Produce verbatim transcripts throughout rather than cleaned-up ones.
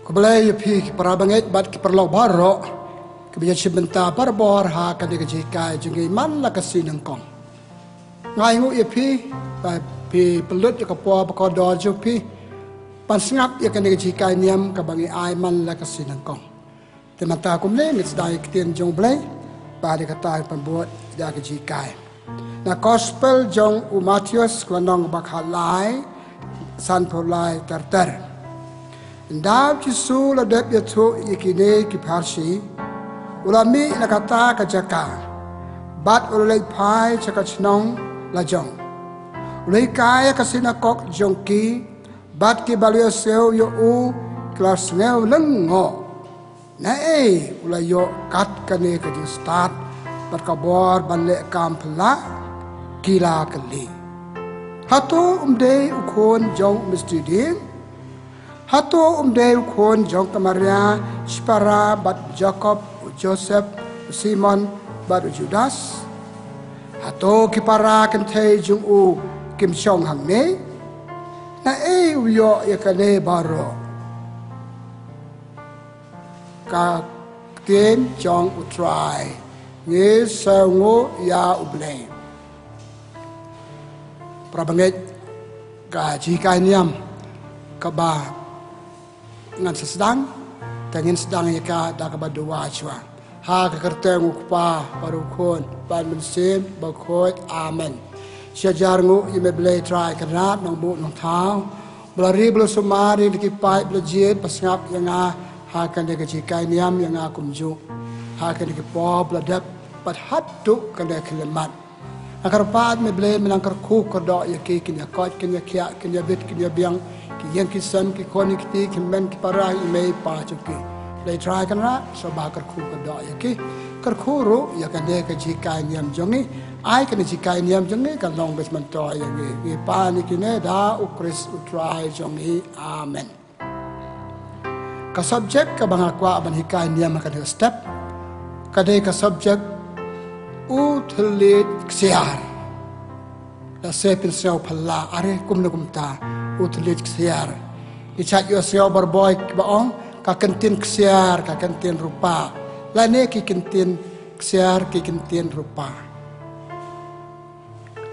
Khublei ïa phi ki para bangeit bad ki paralok baroh kiba ïashim bynta barabor ha kane ka jinghikai jong ngi man la ka sngi nyngkong. Nga ainguh ïa phi ba phi pynlut ïa ka por ba kordor jong phi ban sngap ïa kane ka jinghikai niam kaba ngi ai man la ka sngi nyngkong. Te mynta kumne ngin sdang ïa ka ktien jong U Blei bad ïa kata ngan pynbud ïa ka jinghikai. Na Gospel jong u Mathaios ka lynnong ba khatlai, sanphew lai ter ter. Ynda u Jisu u la dep ïathuh ïa kine ki pharshi, u la mih na kata ka jaka bad u la leit phai sha ka shnong lajong. U la hikai ha ka synagog jong ki, bad kiba la ïohsngew ïa u ki la sngew lyngngoh. Naei u la ïoh kat kane ka jingstad bad ka bor ban leh kam phylla? Ki la kylli. Hato um dei u khun jong u Mister Din? Hato um dei u khun jong ka Maria shipara bad u Jakob, u Joseph, u Simon bad u Judas? Hato ki para kynthei jong u kim shong hangne? Naei u ïoh ïa kane baroh? Ka ktien jong U Trai. Ngi sngewnguh ïa U Blei. Para bangeit, ka jinghikai niam kaba ngan sa sdang, te ngin sdang ïa ka da kaba duwai shuwa. Ha ka kyrteng U Kpa bad U Khun bad U Mynsiem Bakhuid. Amen. Sha jar nguh ïa me Blei Trai Kynrad Nongbuh Nongthaw, ba la ri ba la sumar ïa ki paid ba la jied ba sngap ïa nga ha kane ka jinghikai niam ïa nga kumjuh ha kane ka por ba la dep bad haduh kane ka khyllipmat. Nga kyrpad me Blei me nang kyrkhu kyrdoh ïa ki, kin ïa koit, kin ïa khiah, kin ïa bit, kin ïa biang, ki ïing ki sem, ki khun ki kti, ki hynmen ki para, i mei i pa jong ki. Blei Trai Kynrad, sngewbha kyrkhu kyrdoh ïa ki. Kyrkhu ruh ïa kane ka jinghikai niam jong ngi. Ai kane ka jinghikai niam jong ngi kan long ka jingmyntoi ïa ngi. Ngi pan ïa kine da U Khrist U Trai jong ngi. Amen. Ka subject kaba nga kwah ban hikai niam ha kane ka step ka dei ka subject u thylliej ksiar. Lehse phin sngew phylla, are kumne kumta, u thylliej ksiar. Ngi shait ïohsngew barabor kiba ong ka kyntien ksiar, ka kyntien rupa, lane ki kyntien ksiar, ki kyntien rupa.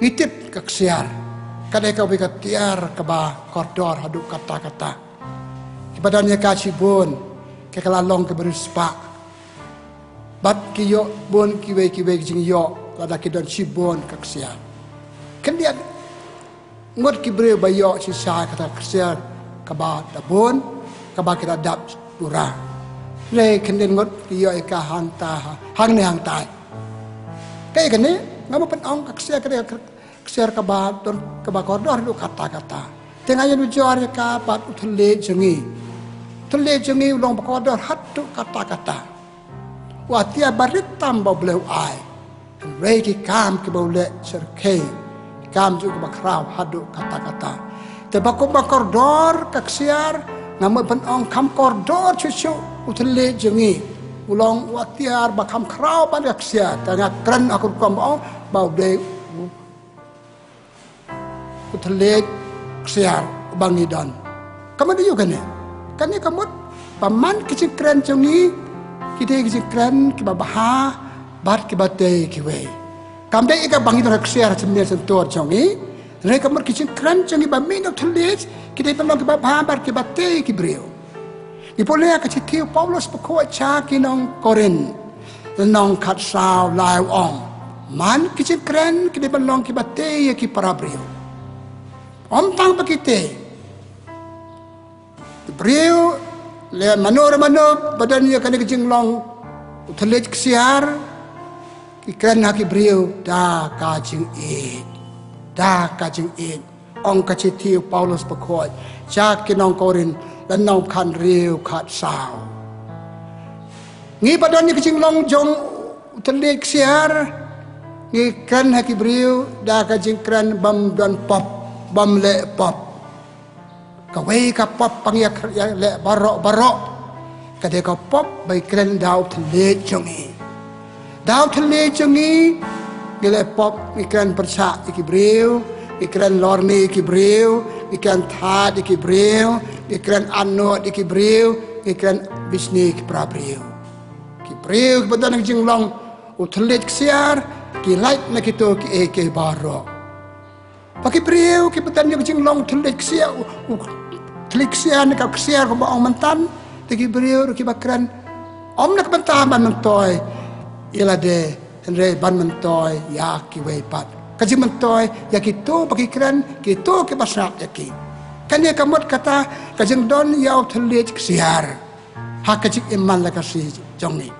Ngi tip ka ksiar ka dei kawei ka tiar kaba kordor haduh katta katta. Kiba don ïa ka shibun ki la long kiba riewspah. Bad ki ïoh bun kiwei kiwei ki jingïoh lada ki don shibun ka ksiar. Khyndiat ngut ki briew ba ïoh shisha kata ka ksiar kaba da bun, kaba ki la dap pura. Hynrei khyndiat ngut ki ïoh ïa ka hangta, hangne hangtai. Kaei kane? Nga mut ban ong ka ksiar ka dei ka ksiar kaba don, kaba kordor haduh katta katta. Te nga ïanujor ïa ka bad u thylliej jong ngi. U thylliej jong ngi u long ba kordor haduh katta katta. U atiar ba rit tam ba U Blei u ai. Hynrei ki kam kiba u leh shyrkhei, ki kam jong u kiba khraw haduh katta katta. Te ba kumba kordor ka ksiar, nga mut ban ong kham kordor shuh shuh u thylliej jong ngi. U long u atiar ba kham khraw ban ka ksiar. Te nga kren ha ka rukom ba ong ba U Blei u, u thylliej ksiar uba ngi don. Ka mut aïu kane? Kane ka mut ba man ki jingkren jong ngi ki dei ki jingkren kiba bha bad kiba tei kiwei. Kam dei ïa kaba ngi don ha ksiar ha shane sha tur jong ngi. Hynrei ka mut ki jingkren jong ngi ba mih na u thylliej ki dei ban long kiba bha bad kiba tei ki briew. Ngi pule ha ka shithi u Paulus bakhuid sha ki nong Korinth, lynnong khatsaw, lai u ong, man ki jingkren ki dei ban long kiba tei ïa ki para briew. Ym tang ba ki tei, ki briew, lane mano re mano ba don ïa kane ka jinglong u thylliej ksiar, ki kren ha ki briew da ka jingïeit, da ka jingïeit. Ong ka shithi u Paulus bakhuid sha ki nong Korinth, lynnong khathynriew khatsaw. Ngi ba don ïa ka jinglong jong u thylliej ksiar, ngi kren ha ki briew da ka jingkren bym don pop, bym leh pop. Kawei ka pop ba ngi ïa leh baroh baroh ka dei ka pop ba ngi kren da u thylliej jong ngi. Da u thylliej jong ngi, ngi leh pop, ngi kren pyrshah ïa ki briew, ngi kren lorni ïa ki briew, ngi kren thait ïa ki briew, ngi kren anot ïa ki briew. ki kren bishni ki para briew. Ki briew kiba don ka jinglong u thylliej ksiar ki lait na kito kiei kiei baroh. Ba ki briew kiba don ïa ka jinglong thylliej ksiar, u, u thylliej ksiar ne ka ksiar kumba ong mynta, te ki briew ruh kiba kren. Ym na ka bynta ban myntoi ïa lade, hynrei ban myntoi ïa kiwei pat. Ka jingmyntoi ïa kito ba ki kren, kito kiba sngap ïa ki. Kane ka mut kata ka jingdon ïa u thylliej ksiar ha ka jingim man la ka sngi jong ngi.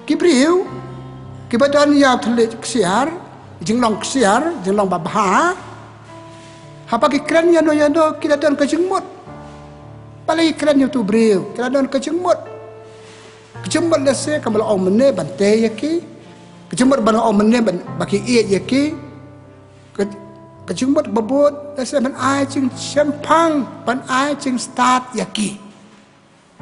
Ki briew kiba don ïa u thylliej ksiar, jinglong ksiar, jinglong babha, haba ki kren ïano ïano ki la don ka jingmut. Balei ki kren ïa uto u briew, ki la don ka jingmut. Ka jingmut lehse kaba la ong mynne ban tei ïa ki. Ka jingmut ba la ong mynne ban, ba ki ïeit ïa ki. Ka, ka jingmut ba bud lehse ban ai jingshemphang, ban ai jingstad ïa ki.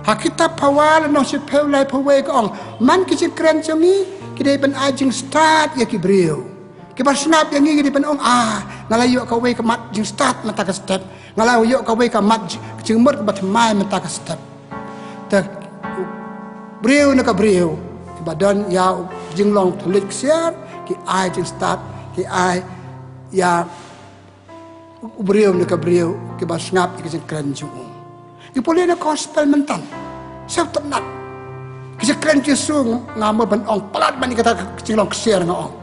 Ha kitab Phawa lynnong shiphew laiphew wei ka ong, man ki jingkren jong ngi ki dei ban ai jingstad ïa ki briew. Kiba sngap ïa ngi ki dei ban ong, ah, nga la ïoh kawei ka mat jingstad mynta ka step. Nga la ïoh kawei ka mat ji-, jingmut ba thymmai mynta ka step. Te u briew ne ka briew kiba don ïa u jinglong thylliej ksiar ki ai jingstad, ki ai ïa u briew ne ka briew kiba sngap ïa ka jingkren jong u. Ngi pule na gospel mynta, sngewtynnat. Ka jingkren Jisu, nga mut ban ong palat ban ïa kata ka jinglong ksiar nga ong.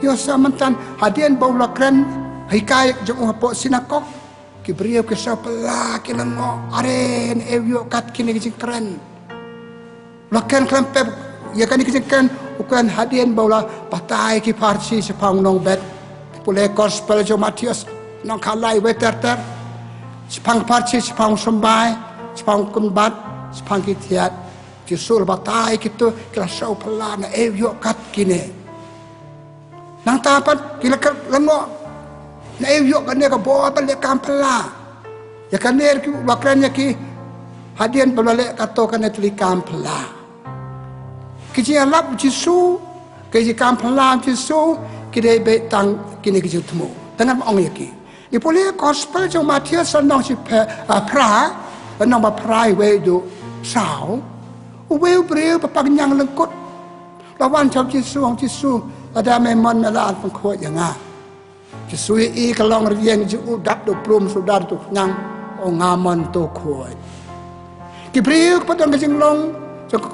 Ïoh sa mynta, hadien ba u la kren, hikai jong u hapoh sinakok, ki briew ki sngewphylla, ki lyngngoh, are, naei u ïoh kat kine ki jingkren. U la kren khlem pep ïa kane ka jingkren, u kren hadien ba u la batai ki pharshi shaphang u nongbet. Pule gospel jong Mathaios, lynnong khatlai wei ter ter. Shaphang pharshi, shaphang symbai, shaphang kynbat, shaphang ki thiat. Jisu u la batai kito, ki la sngewphylla, naei u ïoh kat kine. Nangta pat ki la kren lyngngoh, naei u ïoh kane ka bor ban leh kam phylla. Ïa kane ruh u la kren ïa ki hadien ba u la leh kato kane tylli kam phylla. Ki jingïalap Jisu, ki jingkam phylla Jisu, ki dei beit tang kine ki jingthmu. Tang ngan ong ïa ki. Ngi pule gospel jong Mathaios lynnong shiphew, ah, phra, lynnong ba phra, wei haduh saw. Uwei u briew ba pang ñiang lyngkut. La wan sha u Jisu, ong Jisu, lada me mon me lah ban pynkhuid ïa nga. Jisu ïohi ka long rynïeng jong u, dap da u plum suda da u ñiang, ong nga mon, to khuid. Ki briew kiba don ka jinglong jong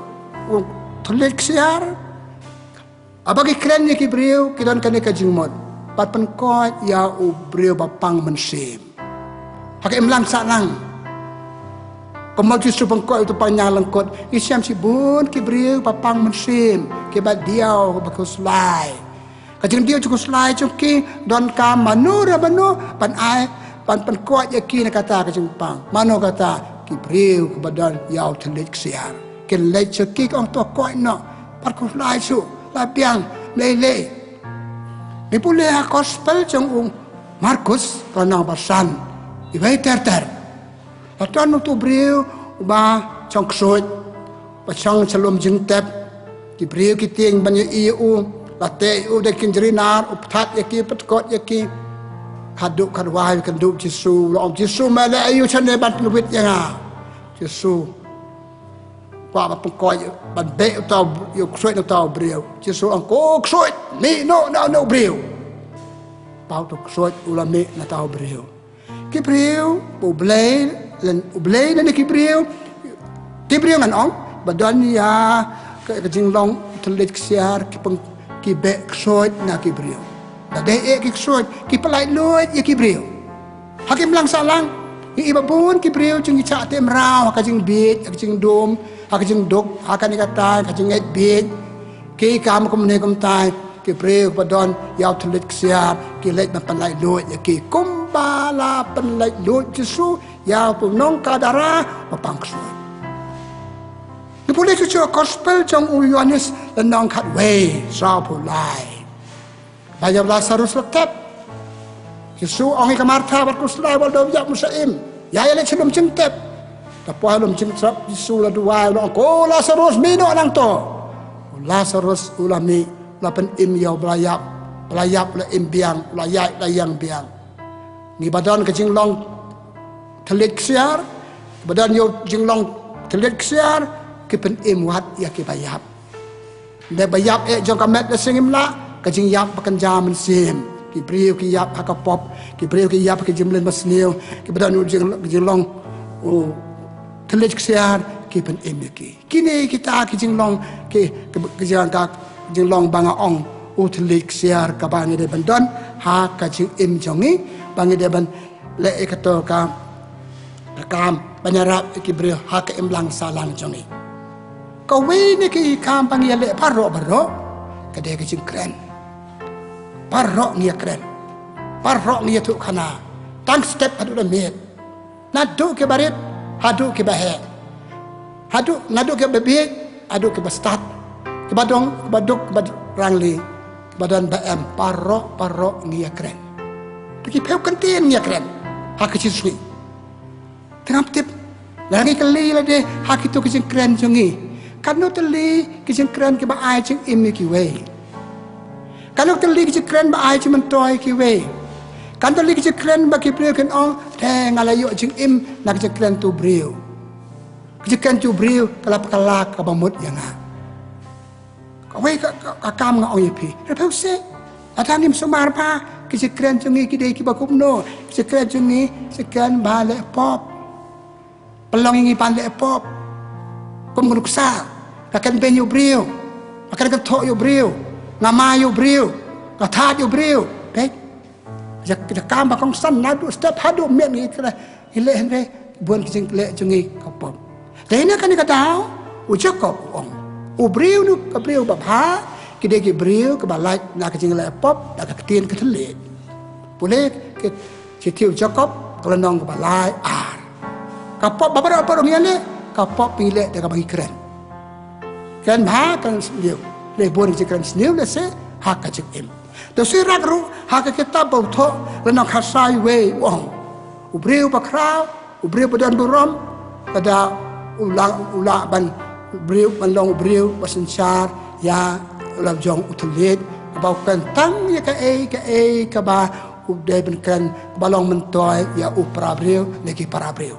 u thylliej ksiar, haba ki kren ïa ki briew ki don kane ka jingmut ban pynkhuid ïa u briew ba pang mynsiem. Ha ka imlang sahlang, kumba u Jisu u pynkhuid uto u pang ñiang lyngkut, ngi shem shibun ki briew ba pang mynsiem, kiba diaw, ba khuslai. Ka jingdiaw jingkhuslai jong ki donkam mano re mano ban ai, ban pynkhuid ïa ki na kata ka jingpang. Mano kata? Ki briew kiba don ïa u thylliej ksiar. Kin leit sha ki, ong to khuid noh, bad khuslai shuh, la biang, lei lei. Ngi pule ha gospel jong u Markus, lynnong ba san, wei ter ter. La don uto u briew uba shong ksuid, ba shong sha lum jingtep. Ki briew ki tieng ban ïohi ïa u, la teh ïa u da ki jrinar, u pynthat ïa ki, pynkhuid ïa ki. Khatduh khatwai kynduh Jisu, la ong Jisu, me leh aïu shane ban pynwit ïa nga? Jisu kwah ban pynkhuid, ban beh uto, ïa u ksuid na uto u briew. Jisu ong, ko ksuid, mih noh na uno u briew. Bad uto u ksuid u la mih na uto u briew. Ki briew, U Blei, lane U Blei lane ki briew, ki briew ngan ong, ba don ïa ka, ka jinglong thylliej ksiar, ki pyn, ki beh ksuid na ki briew. Lada eh ki ksuid, ki pyllait-luid ïa ki briew. Ha ka imlang sahlang, ngi i ba bun ki briew jong ngi shah teh mraw ha ka jingbieit, ha ka jingdum, ha ka jingduk, ha kane kata, ha ka jingngeit bieit. Ki kam kumne kumtai, ki briew ba don ïa u thylliej ksiar, ki leit ban pyllait-luid ïa ki, kumba la pyllait-luid Jisu ïa uto u nongkah dara ba pang ksuid. Ngi pule shuh shuh gospel jong u Ïoannis, lynnong khatwei, sawphew lai. Ba ïa u Lasarus la tep, Jisu ong ïa ka Martha bad u khuslai, wat dei ïap, mut sa im. Ïa, ïa leit sha lum jingtep. Te poi ha lum jingtep, Jisu la duwai, la ong, ko Lasarus, mih noh nangto. U Lasarus u la mih, u la pynim ïa uba la ïap, ba la ïap u la im biang, u la ïaid la ïeng biang. Ngi ba don ka jinglong thylliej ksiar, Ba don ïa u jinglong thylliej ksiar, ki pynim wat ïa kiba ïap. Dei ba ïap eh jong ka met la sngim la, ka jingïap ba kynja mynsiem. Ki briew ki ïap ha ka pop, ki briew ki ïap ha ki jingmlien basniew, kiba don u jing-, jinglong u thylliej ksiar, ki pynim ïa ki. Kine kita ki jinglong ki, ki, ki jing-, ka jinglong ba nga ong u thylliej ksiar kaba ngi dei ban don ha ka jingim jong ngi, ba ngi dei ban leh ïa kato ka, ka kam ban ïarap ïa ki briew ha ka imlang sahlang jong ngi. Kawei na ki kam ba ngi ïaleh baroh baroh ka dei ka jingkren. Baroh ngi ïakren. Baroh ngi ïathuh khana. Tang step haduh da miet. Naduh kiba rit haduh kiba heh. Haduh, naduh kiba bieit haduh kiba stad. Kiba dong, kiba duk, kiba rangli. Kiba don ba em, baroh, baroh ngi ïakren. Te ki phew kyntien ngi ïakren ha ka jingsngi. Te ngam tip, lada ngi kylli lade ha kito ki jingkren jong ngi, katno tylli ki jingkren kiba ai jingim ïa kiwei? Katno tylli ki jingkren ba ai jingmyntoi ïa kiwei? Katno tylli ki jingkren ba ki briew kin ong, te nga la ïoh jingim na ki jingkren tu briew? Ki jingkren tu briew ka la pynkylla kaba mut ïa nga. Kawei ka, ka, ka kam nga ong ïa phi, lada phi sngewsih, lada ngim sumar ba ki jingkren jong ngi ki dei kiba kumno? Ki jingkren jong ngi, jingkren ba leh pop. Pynlong ïa ngi ban leh pop. Kum ka nuksa, nga kren beiñ ïa u briew, nga kren kynthoh ïa u briew, nga mai ïa u briew, nga thad ïa u briew. Peit, ka jaka, ka jaka ba kongsan naduh step haduh miet ngi kren, ngi leh hynrei bun ki jingleh jong ngi ka pop. Te na kane ka daw u Jakob u ong, u briew ruh ka briew babha, ki dei ki briew kiba lait na ka jingleh pop da ka ktien ka thylliej. Pule ki Shithi u Jakob ka lynnong kaba lai ar. Ka pop ba baroh baroh ngi ïaleh, ka pop ngi leh da kaba ngi kren. Kren bha, kren sniew. Leh bun ki jingkren sniew lehse ha ka jingim. Te u Sirak ruh ha ka kitab Ba Uthoh lynnong khatsaw wei u ong, u briew bakhraw, u briew ba don burom, lada u lah, u lah ban, u briew ban long u briew ba synshar ïa la jong u thylliej, ba u kren tang ïa kaei kaei kaba u dei ban kren, ba long myntoi ïa u para briew ne ki para briew.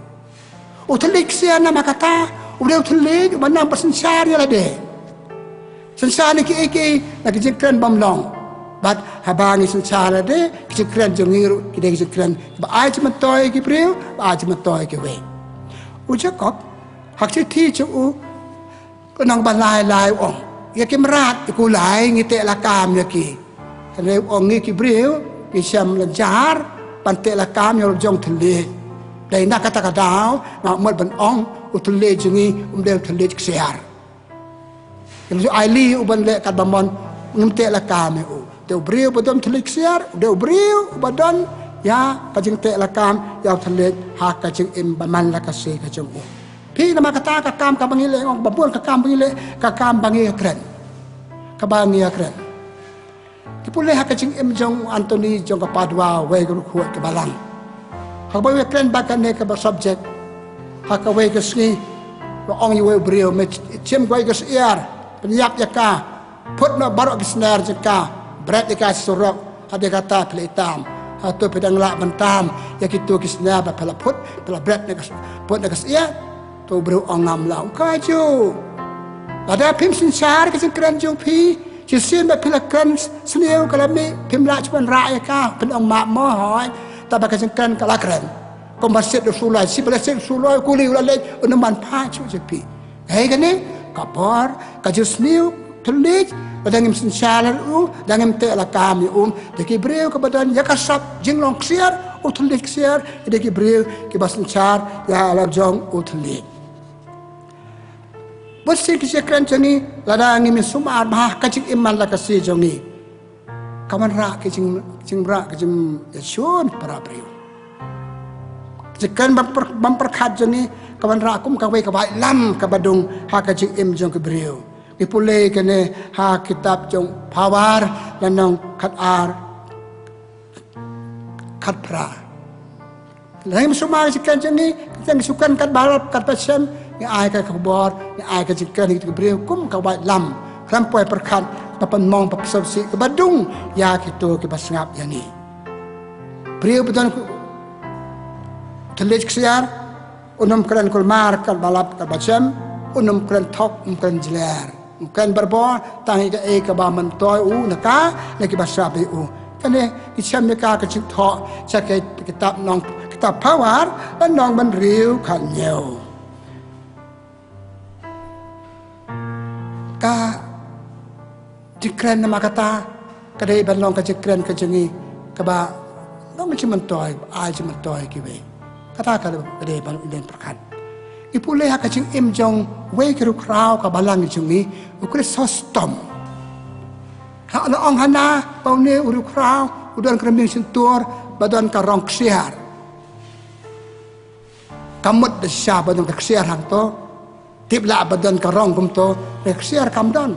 U thylliej ksiar namar kata u dei u thylliej uba nang ba synshar ïa lade. Synshar na kiei kiei, na ki jingkren bym long. Bad haba ngi synshar ïa lade, ki jingkren jong ngi ruh ki dei ki jingkren ba ai jingmyntoi ïa ki briew, ba ai jingmyntoi ïa kiwei. U Jakob ha ka shithi jong u, ka lynnong ba lai lai u ong, ïa ki mrad, ïa ki kulai ngi teh lakam ïa ki. Hynrei u ong ngi ki briew ngi shem lynjar ban teh lakam ïa la jong thylliej. Dei na kata ka daw nga mut ban ong u thylliej jong ngi um dei u thylliej ksiar. Ïa la jong aili u ban leh katba mon, ngim teh lakam ïa u. Te u briew ba don thylliej ksiar u dei u briew uba don ïa ka jingteh lakam ïa u thylliej ha ka jingim ba man la ka sngi ka jong u. Phi, namar kata ka kam kaba ngi leh, ong ba bun ka kam ba ngi leh, ka kam ba ngi kren. Kaba ngi kren. Te pule ha ka jingim jong u Anthony jong ka Padua, wei ka ruh khuid ka balang. Haba u kren ba kane kaba subject, ha kawei ka sngi, ba ong ïa uwei u briew, me shim kawei ka syiar, pynïap ïa ka, phut noh baroh ki sner jong ka, bret ïa ka surok. Hadien kata phi la itam. Hato phi dang lah ban tam ïa kito ki sner ba phi la phut, phi la bret na ka, phut na ka syiar? To u briew u ong ngam lah, u kaju. Lada phim synshar ka jingkren jong phi, shisien ba phi la kren sniew ka la mih, phim lah shuh ban rah ïa ka, phin ong map mo hooid. Tangba ka jingkren ka la kren. Kumba siat u suloi, shi ba la siat u suloi, u kuli u la leit, u nang ban phai shuh sha phi. Hei kane ka por ka jingsniew thylliej, lada ngim synshar ïa u, lada ngim teh lakam ïa u, te ki briew kiba don ïa ka sap jinglong ksiar, u thylliej ksiar, ki dei ki briew kiba synshar ïa la jong u thylliej. Bun sien ki jingkren jong ngi, lada ngim ïasumar bha ka jingim man la ka sngi jong ngi, ka wanrah ka jing, jingwanrah ka jingïashun para briew. Jingkren bym pyr, bym pyrkhat jong ngi ka wanrah kum kawei ka waitlam kaba dung ha ka jingim jong ki briew. Ngi pule kane ha kitab jong Phawar lynnong khatar, khatphra. Lada ngim sumar ka jingkren jong ngi, ka jingkren katba lap katba shem, ngi ai ka khubor, ngi ai ka jingkren ïa ki briew kum ka waitlam. Khlem poi pyrkhat, ba pynmong ba pynsheptieng kaba dung ïa kito kiba sngap ïa ngi. Briew ba don u thylliej ksiar, Un ym kren kulmar katba lap katba jem, un ym kren thok, um kren jler, um kren barabor, tang ïa kaei kaba myntoi u na ka, na kiba sngap ïa u. Kane ngi shem ïa ka ka jingthoh sha ka kitab nong, kitab Proverb, nongbynriew khathynñiew. Ka jingkren namar kata ka dei ban long ka jingkren ka jong ngi kaba long jingmyntoi, ai jingmyntoi kiwei. Kata ka dei ban ïa pyrkhat. Ngi pule ha ka jingim jong uwei ki riewkhraw ka balang jong ngi, u Chrysostom. Ha la ong hana ba une u riewkhraw u don ka rmiang shyntur ba don ka rong ksiar. Kam mut da shisha ba don ka ksiar hangto. Tip lah ba don ka rong kumto, ka ksiar kam don.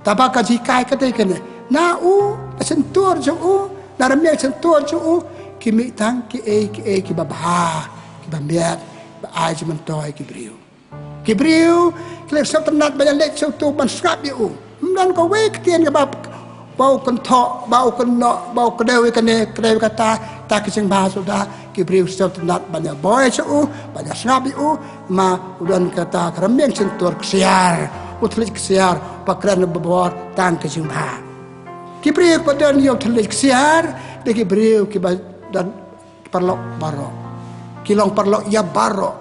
Tangba ka jinghikai ka dei kane. Na u, na shyntur jong u, na rmiang shyntur jong u, ki mih tang kiei kiei kiba bha, kiba miat, ba ai jingmyntoi ki briew. Ki briew ki la sngewtynnat ban ïaleit sha uto ban sngap ïa u. Ym don kawei ka ktien kaba, ba u kynthoh, ba u kynnoh, ba u kdew ïa kane, kdew ïa kata, ta ka jingbha suda. Ki briew sngewtynnat ban ïa boi sha u, ban ïa sngap ïa u, namar u don kata ka rmiang shyntur ksiar, u thylliej ksiar, ba kren barabor tang ka jingbha. Ki briew kiba don ïa u thylliej ksiar, dei ki briew kiba don ki paralok baroh. Ki long paralok ïa baroh.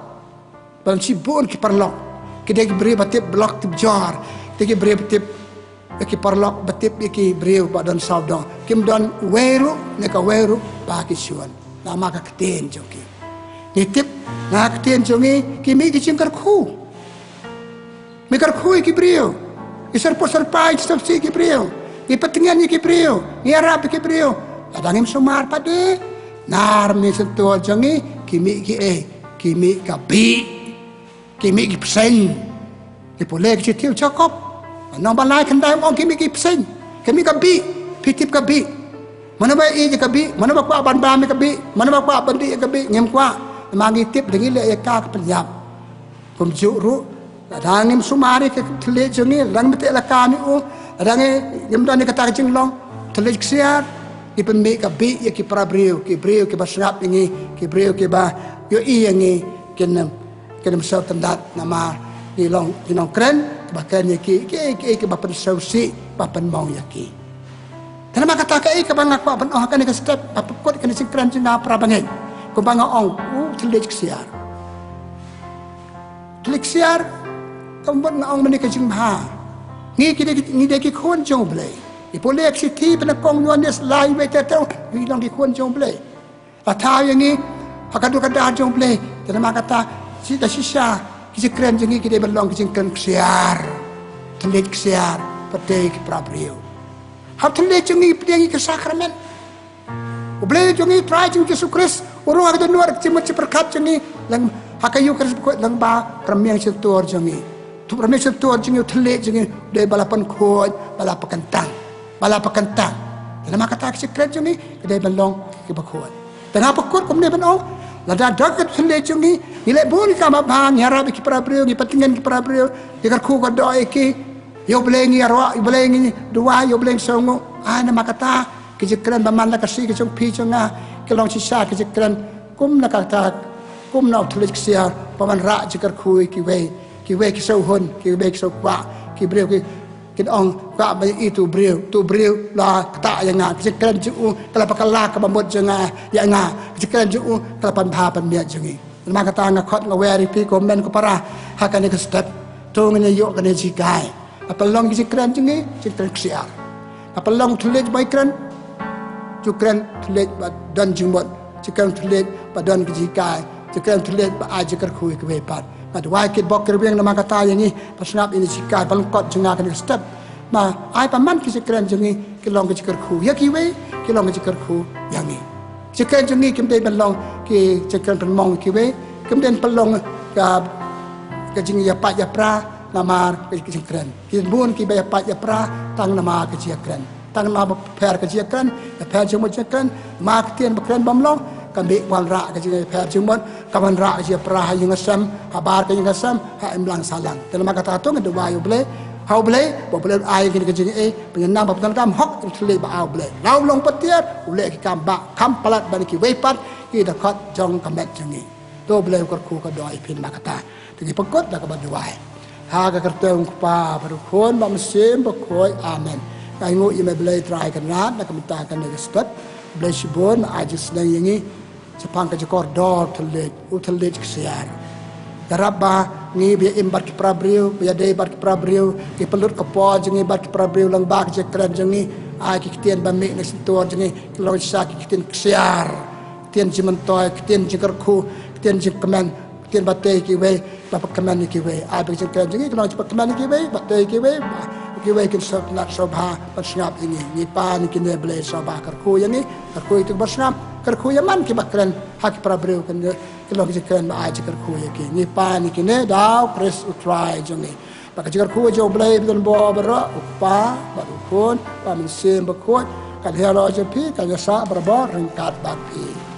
Ban shibun ki paralok. Ki dei ki briew ba tip ba lok tip jor. Ki dei ki briew ba tip ïa ki paralok, ba tip ïa ki briew ba don sawdong. Kim don uwei ruh ne kawei ruh ba ki shun. Namar ka ktien jong ki. Ngi tip na ka ktien jong ngi ki mih ki jingkyrkhu. Ngi kyrkhu ïa ki briew. Ngi syrpud syrpai, ngi sngewsih ïa ki briew. Ngi pyntngen ïa ki briew. Ngi ïarap ïa ki briew. Lada ngim sumar pat de, na rmiang shyntur jong ngi ki mih kiei, ki mih ka bih. Ki mih ki bseiñ. Ngi pule ki shithi u Jakob, nong ba lai khyndai, ong ki mih ki bseiñ, ki mih ka bih. Phi tip ka bih? Mano ba ïeit ïa ka bih? Mano ba kwah ban bam ïa ka bih? Mano ba kwah ban dih ïa ka bih? Ngim kwah. Namar ngi tip da ngi leh ïa ka ka pynïap. Kumjuh ruh, lada ngim sumar ïa ka thylliej jong ngi, lada ngim teh lakam ïa u, lada ngi, ngim don ïa kata ka jinglong thylliej ksiar, ngi pynmih ka bih ïa ki para briew, ki briew kiba sngap ïa ngi, ki briew kiba ïohi ïa ngi, kin ym, kin ym sngewtynnat namar ngi long ki nongkren kiba kren ïa ki, ki, ki, kiba pynsngewsih, ba pynmong ïa ki. Te namar kata kaei kaba nga kwah ban ong ha kane ka step, ba pynkut kane ka jingkren jong nga para bangeit. Kumba nga ong, u thylliej ksiar. Thylliej ksiar, ka mut nga ong mynne ka jingbha. Ngi ki dei, ngi dei ki khun jong U Blei. Ngi pule ka shithi ba nyngkong Ïoannis lai wei te te, ngi long ki khun jong U Blei. La thaw ïa ngi ha ka dur ka dar jong U Blei. Te namar kata, shi da shisha ki jingkren jong ngi ki dei ban long ki jingkren ksiar, thylliej ksiar, pyrthei ki para briew. Ha u thylliej jong ngi pdiang ïa ki sakramen. U Blei jong ngi, Trai jong ngi Jisu Khrist, u rung ha ka dohnud ka jingmut jingpyrkhat jong ngi, lang ha ka Eukharist bakhuid, lang ba ka rmiang shyntur jong ngi. Tu rmiang shyntur jong ngi, u thylliej jong ngi, dei ba la pynkhuid, ba la pynkyntang. Ba la pynkyntang. Te namar kata ka jingkren jong ngi ka dei ban long kiba khuid. Te nga pynkut kumne ban ong, lada dang ka thylliej jong ngi, ngi leh bun ki kam ba bha, ngi ïarap ïa ki para briew, ngi pyntngen ki para briew, ngi kyrkhu kyrdoh ïa ki, ïa U Blei ngi ïaroh, ïa U Blei ngi duwai, ïa U Blei ngi sngewnguh. Ai namar kata ki jingkren ba man la ka shi ka jong phi jong nga ki long shisha ki jingkren kum na kata, kum na u thylliej ksiar, ba wanrah jingkyrkhu ïa kiwei, kiwei ki sngewhun, kiwei ki sngewkwah, ki briew ki, kin ong kwah ban ïohi tu briew, tu briew la ktah ïa nga, ka jingkren jong u ka la pynkylla ka bamut jong nga ïa nga, ka jingkren jong u ka la pynbha pynmiat jong ngi. Namar kata nga khot nga wer ïa phi ko hynmen ko para ha kane ka step, to ngin ïoh kane ka jinghikai. Nga pynlong ki jingkren jong ngi jingkren ksiar. Nga pynlong thylliej ba ngi kren, jingkren thylliej ba don jingmut, jingkren thylliej ba don ki jinghikai, jingkren thylliej ba ai jingkyrkhu ïa kiwei pat. Nga duwai kitbok kitrwiang namar kata ïa ngi ba sngap ïa kane ka jinghikai ba lyngkot jong nga kane ka step. Ma ai ba man ki jingkren jong ngi ki long ki jingkyrkhu ïa kiwei, ki long ki jingkyrkhu ïa ngi. Jingkren jong ngi kim dei ban long ki jingkren pynmong ïa kiwei, kim dei ban long ka, ka jingïapait ïapra namar ka jingkren. Ki bun kiba ïapait ïapra tang namar ka jingïakren. Tang namar ba pher ka jingïakren, ïapher jingmut jingkren, ma ka ktien ba kren bym long, ka mih wanrah ka jingïapher jingmut, ka wanrah ka jingïapra ha ïing ha sem, habar ka ïing ha sem, ha imlang sahlang. Te namar kata to ngin duwai ïa U Blei, ha U Blei, ba U Blei un ai ïa ngi ka jingïeit, ba ngin nang ban pyndonkam hok ïa u thylliej ba ai U Blei. La u long patiar, u leh ki kam ba kham palat ban ïa kiwei pat ki dkhot jong ka met jong ngi. To Blei u kyrkhu ka doh ïa phi namar kata. Te ngi pynkut da kaba duwai ha ka kyrteng u Kpa bad u Khun bad u Mynsiem Bakhuid. Amen. Ngi ainguh ïa me Blei Trai Kynrad na ka bynta kane ka step. Blei shibun, ai jingsneng ïa ngi shaphang ka jingkordor thylliej, u thylliej ksiar. Ïarap ba ngi ba ïa im bad ki para briew, ba ïadei bad ki para briew, ngi pynlut ka por jong ngi bad ki para briew lyngba ka jingkren jong ngi. Ai ki ktien ba mih na shyntur jong ngi ki long shisha ki ktien ksiar, ktien jingmyntoi, ktien jingkyrkhu, ktien jingkmen, ktien ba tei kiwei, ba pynkmen ïa kiwei. Ai ba ka jingkren jong ngi ka long jingpynkmen ïa kiwei, ba tei kiwei, ba kiwei kin sngewtynnat sngewbha ban sngap ïa ngi. Ngi pan ïa kine Blei sngewbha, kyrkhu ïa ngi, kyrkhu ïa kito ba sngap, kyrkhu ïa man kiba kren ha ki para briew, kin long ka jingkren ba ai jingkyrkhu ïa ki. Ngi pan ïa kine da u Khrist u Trai jong ngi. Ba ka jingkyrkhu jong u Blei ba don bor baroh, u Kpa bad u Khun bad u Mynsiem Bakhuid, kan ïaroh jong phi, kan ïasah barabor ryngkat bad phi.